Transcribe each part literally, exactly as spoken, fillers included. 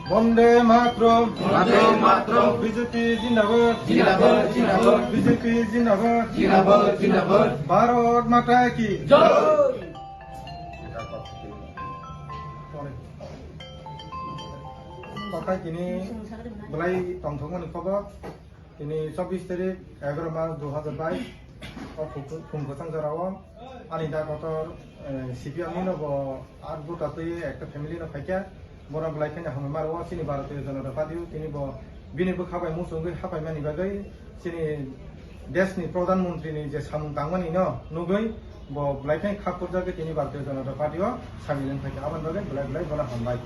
Bonde Matram. Bonde Matram. B J P zindabad. Zindabad, zindabad. B J P zindabad. Zindabad, zindabad. Bharat Mata ki. Jai. Kothai tini belai tongthokmani khobor. Tini chobbish tarik, egaroh March dui hajar bais, o Phung-, Phungkho Changjarao ani da kotor, eh, C P M ni no bo art voter twi ekta family no phaikha, bono belai kheno hambai maro chini Bharatiya Janata Party o, tini bo bini bwkha bai muchungwi hapaimani bagwi chini desh ni Pradhan Mantri ni je samung tangmani no nugwi bo belai kheno khak purjagwi tini Bharatiya Janata Party o samil wng phaikha, aboni bagwi belai belai bono hambai.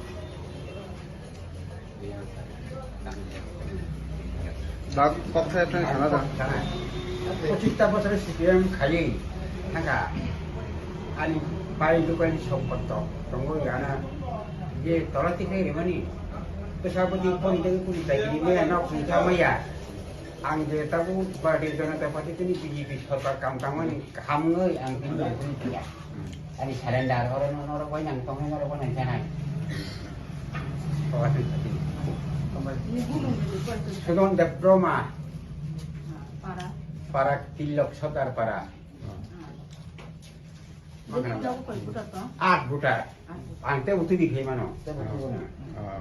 Da kok saya tadi sana da. Pochista bosor C P M khali thangkha. Ani pai dukan sompotto tongwi ana je tola tikhai remani. Kesabodi pon deng kuli tai ni me nok sungsa maya. Ang je tabu Bharatiya Janata Party tini B J P sorkar kam tangmani kaham wngwi ang tini nangkukya. Ani surrender oro no norok bai nang tongwi norok bai nang janai. Sugon Debbarma, Para. Para Tilok Sodar Para. Aat voter. Ang te uti di khai mano. Te uti di mano.